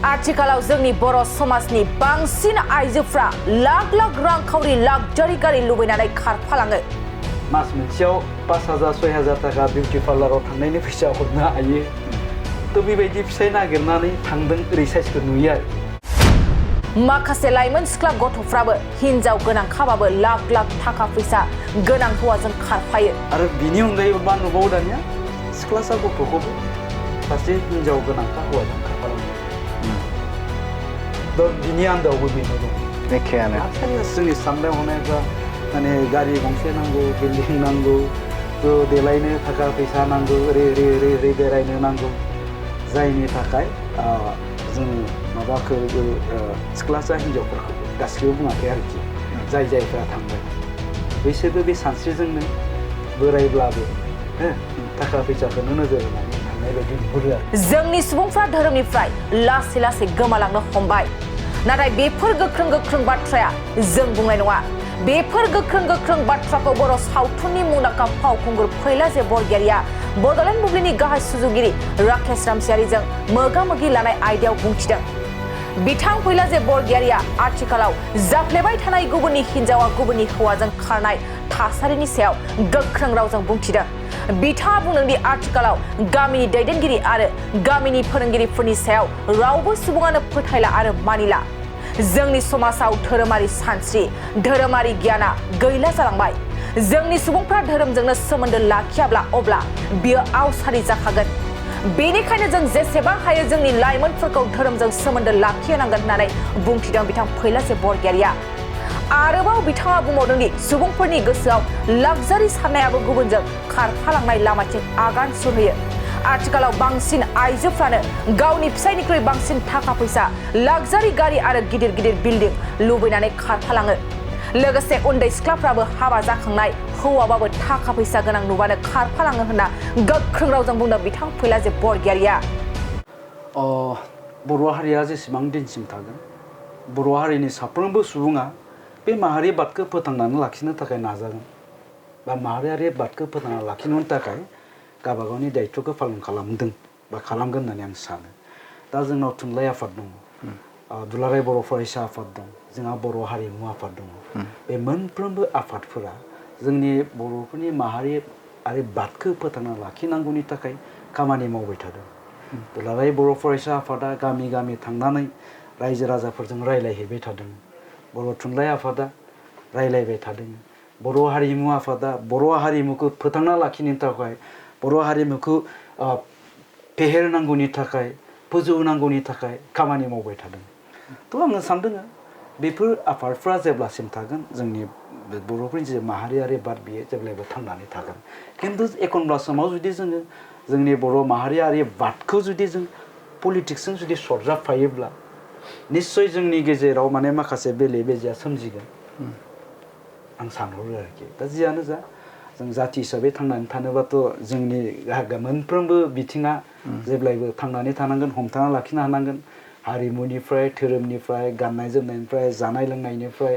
आथिखालाव जोंनि बर' समाजनि बांसिन आइजोफ्रा लाख लाख रांखावरि लाक्जारि गारि लुबैनानै खारफालाङो। मास मोनसेयाव 5,000 6,000 थाखा बिउटि पार्लाराव थांनायनि फैसा हरनो हायो। थ' बेबायदि फिसाय नागिरनानै थांदों ओरै साइसखौ नुयो आरो। माखासे लाइमोन सिख्ला गथ'फ्राबो हिनजाव गोनांखाबाबो लाख लाख थाखा फैसा गोनां हौवाजों खारफायो। आरो बिनि अनगायैबो मा नुबावो दानिया सिख्लासा गथ'खौबो सासे हिनजाव गोनांखा हौवाजों खारफालाङो। बिनि आन्दावबो बेनो दं। एखेयानो। जोंनि साननाय हनायफ्रा माने गारि गंसे नांगौ, बिल्डिं नांगौ, ज' देलायनो थाखा फैसा नांगौ, ओरै बेरायनो नांगौ। जायनि थाखाय जों माबाखौ सिख्लासा हिनजावफोरखौ गासिबो बुङाखै आरोखि। जायफ्रा थांबाय बैसोरबो बे सानस्रिजोंनो बोरायब्लाबो थाखा फैसाखौनो नोजोर होनानै थांनाय बायदि नुहुरो आरो। जोंनि सुबुंफ्रा धोरोमनिफ्राय लासै लासै गोमालांनो हमबाय। नाथाय बेफोर गोख्रों गोख्रों बाथ्राया जों बुंनाय नङा। बेफोर गोख्रों बाथ्राखौ बर' सावथुननि मुंदांखा फावखुंगुर फैलाजे बरगयारिया बड'लेण्ड बुब्लिनि गाहाय सुजुगिरि राकेश रामसियारिजों मोगा-मोगि लानाय आयदायाव बुंथिदों। बिथां फैलाजे बरगयारिया आथिखालाव जाफ्लेबाय थानाय गुबुननि हिनजावा गुबुननि हौवाजों खारनाय थासारिनि सायाव गोख्रों रावजों बुंथिदों। बिथाङा बुंदोंदि आथिखालाव गामिनि दैदेनगिरि आरो गामिनि फोरोंगिरिफोरनि सायाव रावबो सुबुङानो फोथायला आरो मानिला। जोंनि समाजाव धोरोमारि सानस्रि, धोरोमारि गियाना गैला जालांबाय। जोंनि सुबुंफ्रा धोरोमजोंनो सोमोन्दो लाखियाब्ला अब्ला बियो आवसारि जाखागोन। बेनिखायनो जों जेसेबां हायो जोंनि लाइमोनफोरखौ धोरोमजों सोमोन्दो लाखिनांगोन होननानै बुंथिदों बिथां फैलाजे बरगयारिया। आरोबाव बिथाङा बुंबावदोंदि सुबुंफोरनि गोसोआव लाक्जारि साननायाबो गुबुनजों खारफालांनाय लामाथिं आगान सुरहोयो। आथिखालाव बांसिन आइजोफ्रानो गावनि फिसायनिख्रुइ बांसिन थाखा फैसा, लाक्जारि गारि आरो गिदिर गिदिर बिल्डिं लुबैनानै खारफालाङो। लोगोसे उन्दै सिख्लाफ्राबो हाबा जाखांनाय हौवाबाबो थाखा फैसा गोनां नुबानो खारफालाङो होनना गोख्रों रावजों बुंदों बिथां फैलाजे बरगयारिया। बर' हारिया जेसेबां दिनसिम थागोन, बर' हारिनि साफ्रोमबो सुबुङा बे माहारि बादखौ फोथांनानै लाखिनो थाखाय नाजागोन बा माहारियारि बादखौ फोथांना लाखिनो थाखाय गावबा गावनि दायित्वखौ पालन खालामदों बा खालामगोन होननानै आं सानो। दा जोंनाव थुनलाइ आफाद दङ, दुलाराय बर' फरायसा आफाद दं, जोंहा बर' हारिमु आफाद दङ। बे मोनफ्रोमबो आफादफोरा जोंनि बर'फोरनि माहारियारि बादखौ फोथांना लाखिनांगौनि थाखाय खामानि मावबाय थादों। दुलाराय बर' फरायसा आफादा गामि गामि थांनानै रायजो राजाफोरजों रायज्लायहैबाय थादों। बर' थुनलाइ आफादा रायज्लायबाय थादों। बर' हारिमु आफादा बर' हारिमुखौ फोथांना लाखिनो थाखाय, बर' हारिमुखौ फेहेरनांगौनि थाखाय, फोजौनांगौनि थाखाय खामानि मावबाय थादों। थ' आङो सानदों बेफोर आफादफ्रा जेब्लासिम थागोन जोंनि बर'फोरनि जे माहारियारि बाद बियो जेब्लायबो थांनानै थागोन। खिन्थु एखनब्ला समाव जुदि जोङो जोंनि बर' माहारियारि बादखौ जुदि जों पलिटिक्सजों जुदि सरजाबफायोब्ला निस्सय जोंनि गेजेराव माने माखासे बेले बेजेया सोमजिगोन आं सानहरो आरोखि। दा जियानो जा जों जाथि हिसाबै थांनानै थानोबाथ' जोंनि मोनफ्रोमबो बिथिङा जेब्लायबो थांनानै थानांगोन, हमथाना लाखिनो हानांगोन। हारिमुनिफ्राय, धोरोमनिफ्राय, गाननाय जोमनायनिफ्राय, जानाय लोंनायनिफ्राय,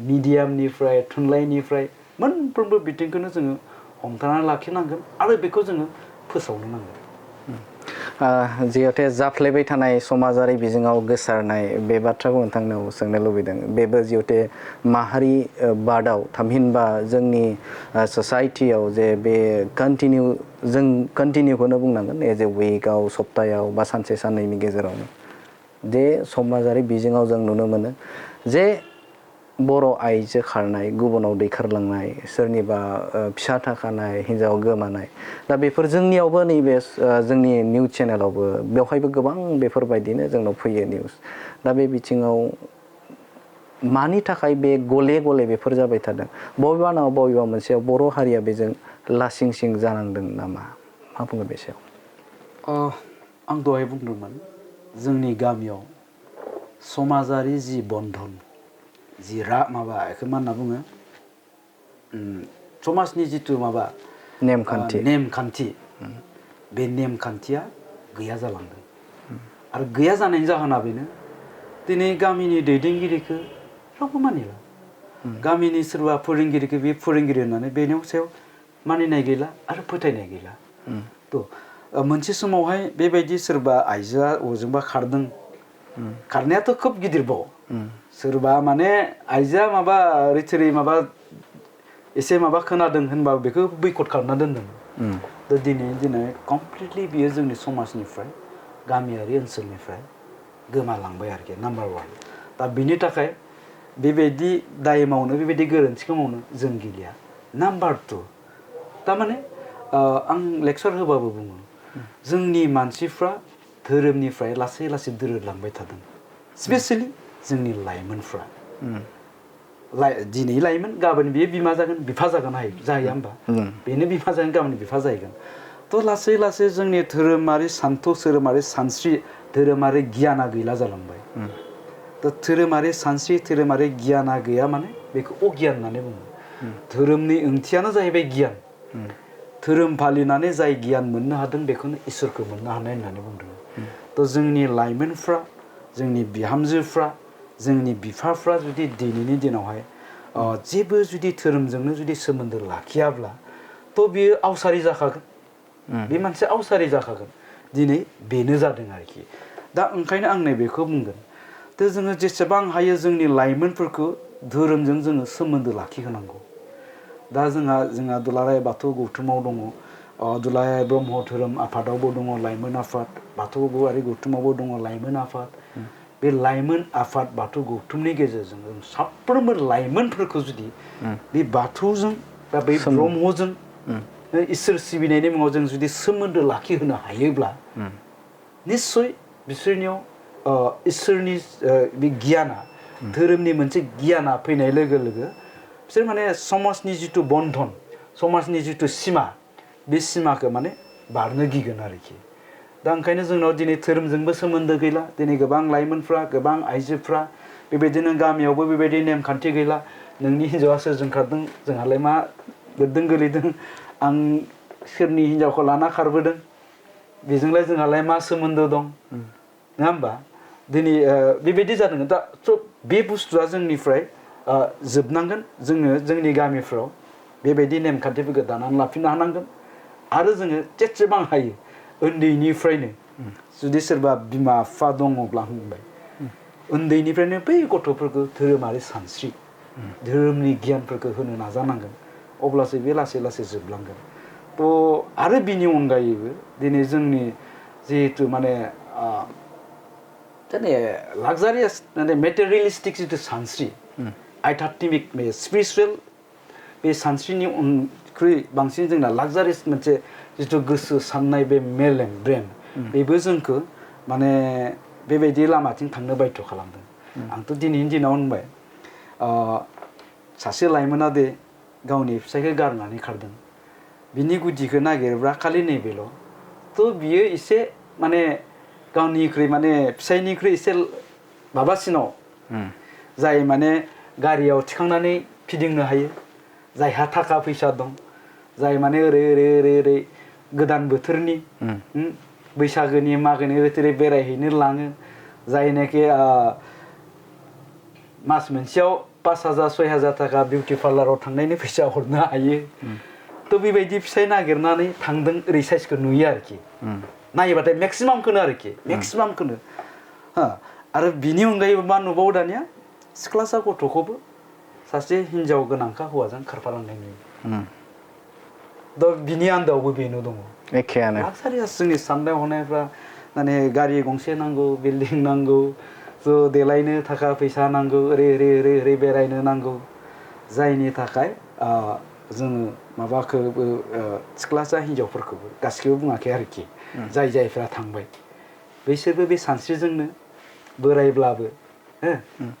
मिडियामनिफ्राय, थुनलाइनिफ्राय मोनफ्रोमबो बिथिंखौनो जोङो हमथाना लाखिनांगोन आरो बेखौ जोङो फोसावनो नांगोन। जिहेतु जाफ्लेबाय थानाय समाजारि बिजोङाव गोसारनाय बे बाथ्राखौ नोंथांनाव सोंनो लुबैदों। बेबो जिहेतु माहारि बादाव थामहिनबा जोंनि ससाइटियाव जे बे जों कन्टिनिउखौनो बुंनांगोन एज ए उइकआव, सप्तायाव बा सानसे साननैनि गेजेरावनो जे समाजारि बिजोङाव जों नुनो मोनो जे बर' आइजो खारनाय, गुबुनाव दैखारलांनाय, सोरनिबा फिसा थाखानाय, हिन्जाव गोमानाय। दा बेफोर जोंनियावबो नैबे जोंनि निउस चेनेलावबो बेवहायबो गोबां बेफोरबायदिनो जोंनाव फैयो निउस। दा बे बिथिङाव मानि थाखाय बे गले गले बेफोर जाबाय थादों? बबेबा नङा बबेबा मोनसेयाव बर' हारिया बेजों लासिं सिं जानांदों नामा? मा बुङो बे सायाव? आं दहाय बुंदोंमोन जोंनि गामियाव समाजारि जि बन्धन, जि माबा बेखौ मा होनना बुङो, समाजनि जिथु माबा नेमखान्थि, बे नेमखान्थिया गैया जालांदों। आरो गैया जानायनि जाहोना बेनो दिनै गामिनि दैदेनगिरिखौ रावबो मानिला। गामिनि सोरबा फोरोंगिरिखौ बे फोरोंगिरि होननानै बेनि सायाव मानिनाय गैला आरो फोथायनाय गैला। थ' मोनसे समावहाय बेबायदि सोरबा आइजोआ अजोंबा खारदों खारनायाथ' खोब गिदिरबाव सोरबा माने आइजोआ माबा ओरै माबा एसे माबा खोनादों होनबा बेखौ बैकट खालामना दोनदों दा दिनैनि दिनाव कमप्लिटलि बियो जोंनि समाजनिफ्राय गामियारि ओनसोलनिफ्राय गोमालांबाय आरोखि नाम्बार 1 दा बिनि थाखाय बेबायदि दाय मावनो बेबायदि गोरोन्थिखौ मावनो जों गिलिया नाम्बार 2 थारमाने आं लेक्सार होबाबो बुङो जोंनि मानसिफ्रा धोरोमनिफ्राय लासै लासै दोरोदलांबाय थादों स्पेसियेलि जोंनि लाइमोनफ्रा दिनै लाइमोन गाबोन बियो बिमा जागोन बिफा जागोन जाहैया होमबा बेनो बिफा जागोन गाबोन बिफा जाहैगोन थ' लासै लासै जोंनि धोरोमारि सान्थौ धोरोमारि सानस्रि धोरोमारि गियाना गैला जालांबाय थ' धोरोमारि सानस्रि धोरोमारि गियाना गैया माने बेखौ अगियान होननानै बुङो धोरोमनि ओंथियानो जाहैबाय गियान धोरोम फालिनानै जाय गियान मोननो हादों बेखौनो इसोरखौ मोननो हानाय होननानै बुंदों थ' जोंनि लाइमोनफ्रा जोंनि बिहामजोफ्रा जोंनि बिफाफ्रा जुदि दिनैनि दिनावहाय जेबो जुदि धोरोमजोंनो जुदि सोमोन्दो लाखियाब्ला थ' बियो आवसारि जाखागोन बे मोनसे आवसारि जाखागोन दिनै बेनो जादों आरोखि दा ओंखायनो आं नैबेखौ बुंगोन थ' जोङो जेसेबां हायो जोंनि लाइमोनफोरखौ धोरोमजों जोङो सोमोन्दो लाखिहोनांगौ दा जोंहा दुलाराय बाथौ गौथुमाव दङ दुलाराय ब्रह्म धोरोम आफादावबो दङ लाइमोन आफाद बाथौआरि गौथुमावबो दङ लाइमोन आफाद बे लाइमोन आफाद बाथौ गौथुमनि गेजेरजों जों साफ्रोमबो लाइमोनफोरखौ जुदि बे बाथौजों बा बै ब्रह्मजों इसोर सिबिनायनि मुङाव जों जुदि सोमोन्दो लाखिहोनो हायोब्ला निस्सय बिसोरनियाव इसोरनि बे गियाना धोरोमनि मोनसे गियाना फैनाय लोगो लोगो बिसोर माने समाजनि जिथु बन्धन समाजनि जिथु सिमा बे सिमाखौ माने बारनो गिगोन आरोखि दा ओंखायनो जोंनाव दिनै धोरोमजोंबो सोमोन्दो गैला दिनै गोबां लाइमोनफ्रा गोबां आइजोफ्रा बेबायदिनो गामियावबो बेबायदि नेमखान्थि गैला नोंनि हिन्जावा सोरजों खारदों जोंहालाय मा गोदों गोलैदों आं सोरनि हिन्जावखौ लाना खारबोदों बेजोंलाय जोंहालाय मा सोमोन्दो दं नङा होमबा दिनै बेबायदि जादों दा बे बुस्थुआ जोंनिफ्राय जोबनांगोन जोङो जोंनि गामिफ्राव बेबायदि नेमखान्थिफोरखौ दानानै लाफिननो हानांगोन आरो जोङो जेसेबां हायो उन्दैनिफ्रायनो जुदि सोरबा बिमा बिफा दङब्ला होनबाय उन्दैनिफ्रायनो बै गथ'फोरखौ धोरोमारि सानस्रि धोरोमनि गियानफोरखौ होनो नाजानांगोन अब्लासो बे लासै लासै जोबलांगोन थ' आरो बिनि अनगायैबो दिनै जोंनि जिहेथु माने लाक्जारियास माने मेटेरियेलिस्टिक जिथु सानस्रि आध्यात्मिक स्पिरिचुवेल बे सानस्रिनि उनख्रुइ बांसिन जोंना लाक्जारियास मोनसे जिथु गोसो साननाय बे मेलेम ब्रेन बेबो जोंखौ माने बेबायदि लामाथिं थांनो बायध' खालामदों आंथ' दिनैनि दिनाव होनबाय सासे लाइमोना दे गावनि फिसायखौ गारनानै खारदों बिनि गुदिखौ नागिरब्ला खालि नैबेल' थ' बियो एसे माने गावनिख्रुइ माने फिसायनिख्रुइ एसे माबासिनाव जाय माने गारियाव थिखांनानै फिदिंनो हायो जायहा थाखा फैसा दं जाय माने ओरै गोदान बोथोरनि बैसागोनि मागोनि ओरै बेरायहैनो लाङो जायनाखि मास मोनसेयाव 5,000 6,000 थाखा बिउटि पार्लाराव थांनायनि फैसा हरनो हायो थ' बेबायदि फिसाय नागिरनानै थांदों ओरै साइसखौ नुयो आरोखि नायोबाथाय मेक्सिमामखौनो आरोखि मेक्सिमामखौनो आरो बिनि अनगायैबो मा नुबावो दानिया सिख्लासा गथ'खौबो सासे हिन्जाव गोनांखा हौवाजों खारफालांनाय नुयो दा बिनि आन्दावबो बेनो दङ एखेयानो लाक्जारियास जोंनि साननाय हनायफ्रा माने गारि गंसे नांगौ बिल्डिं नांगौ ज' देलायनो थाखा फैसा नांगौ ओरै बेरायनो नांगौ जायनि थाखाय जोङो माबाखौबो सिख्लासा हिन्जावफोरखौबो गासिखौबो बुङाखै आरोखि जायफ्रा थांबाय बैसोरबो बे सानस्रिजोंनो बोरायब्लाबो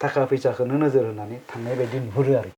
थाखा फैसाखौनो नोजोर होनानै थांनाय बायदि नुहुरो आरो